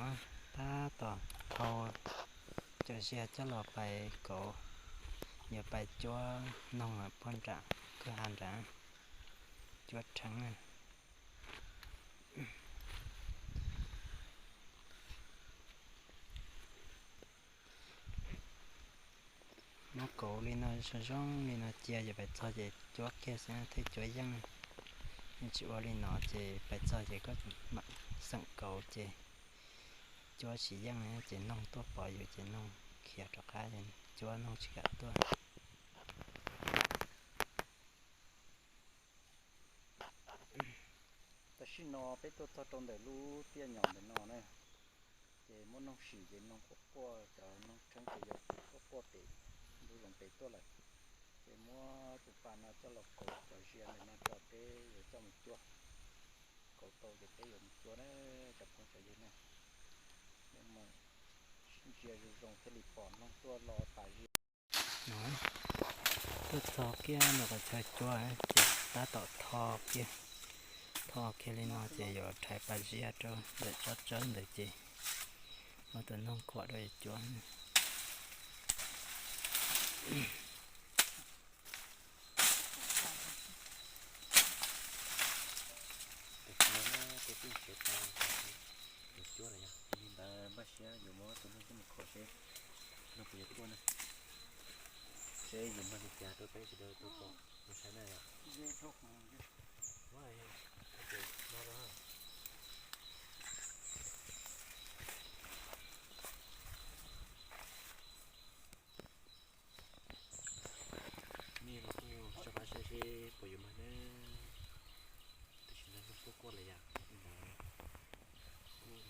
Tab tom thau cov ziag coj los pais kauv, yuav pais cuab noog puag nram kwj ha nrad, cuab rheeb na. Muab kauv li no zoo zoo li no cia, ces pais txog ces cuab kiag xwb thiaj cuab yeej. Yeej tsis ua li no ces pais txog ces koj mam xeem kauv ces cuab tsis yeej ces noog tuaj pov yus ces noog khiav rov qab, cuab noog tsis kam tuaj. Tam sim no peb tuaj txog rau ntawm lub tiaj nyom ntawm no na, ces muab noog sim ces noog quaj quaj, cov noog rheeb ces yuav quaj quaj pem lub zoov pem tuaj lawm. Ces muab tus pas no coj los kauv cov ziag ntawm no tso, peb yuav coj mus cuab. Kauv tau ces peb yuav mus cuab na, cov phooj cov ywg na. Ntsia zoo zoo thiaj li pom noog tuaj lo tas ziag. Tuaj txog kiag ntawm qhov chaw cuab ces tab tom tho kiag, tho kiag li no ces yuav rhais pas ziab rau ntawm tsob tsawb ntawd ces muab tus noog khuam rau cuab. Tam sim no peb twb nrhiav tau tus cuab lawm yog li ntawd, npaj siab yuav muab tus noog coj mus khuam seb noog puas yuav tuaj na, seb yuav npaj li cas rau peb sawv daws tau pom tau saib na yom. Nej los kuj rov qab saib seb puas yuav mag na. Tam sim no noog tuaj quaj lawm yom, li ntawd kuj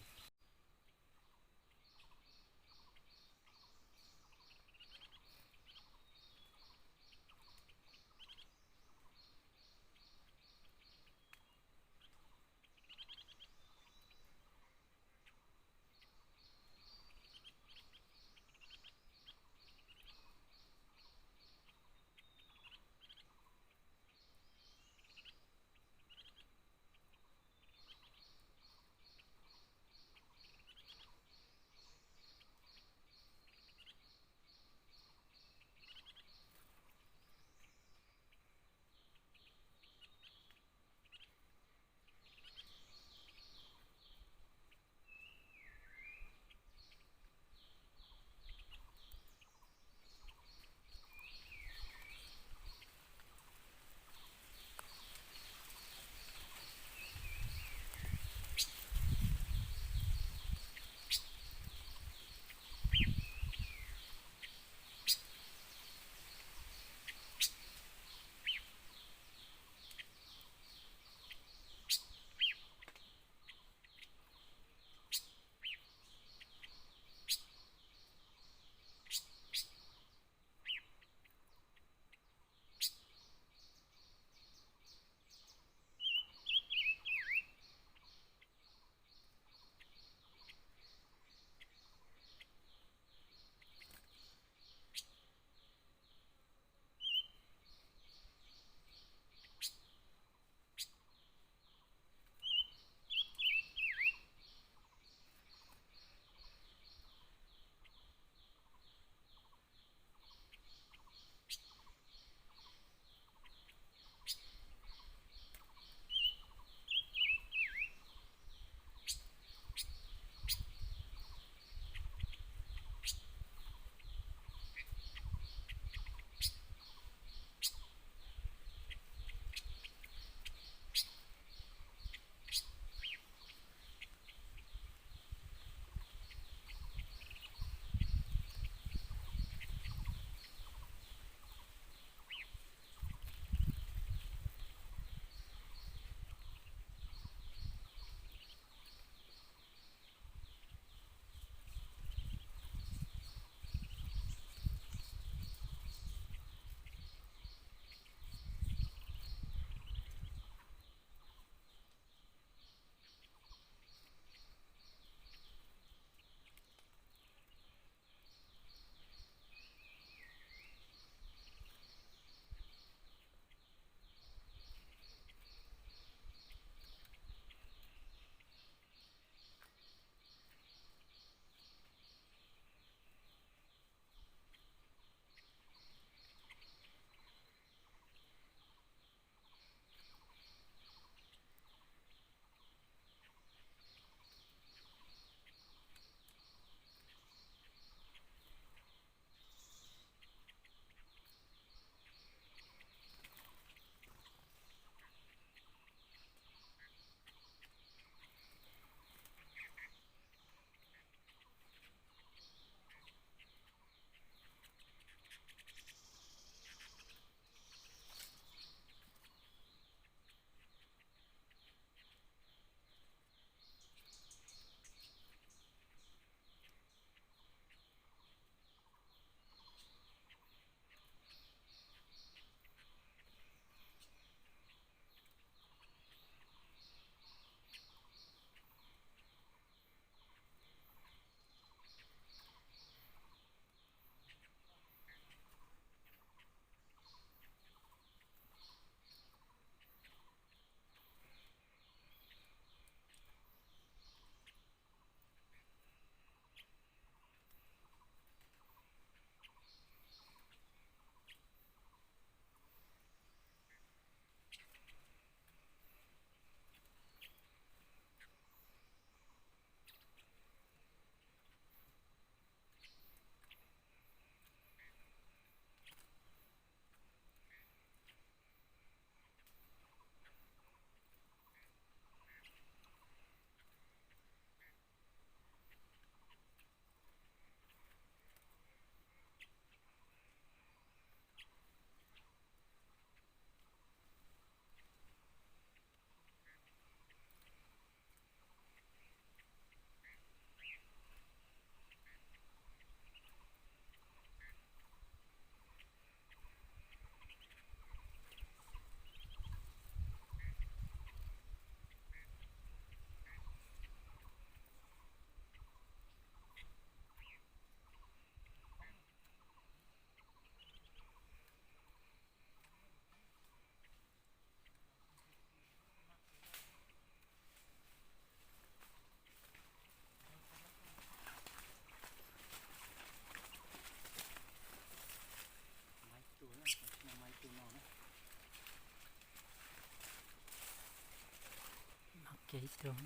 Ces ib tug,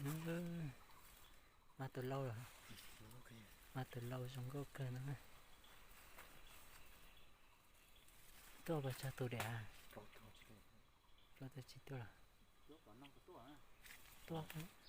mas tus lau los, mas tus lau zoo nkauj kawg no. Tuaj puas tsawg tus daim a? Plaub tug tsis tuaj los? Tuaj.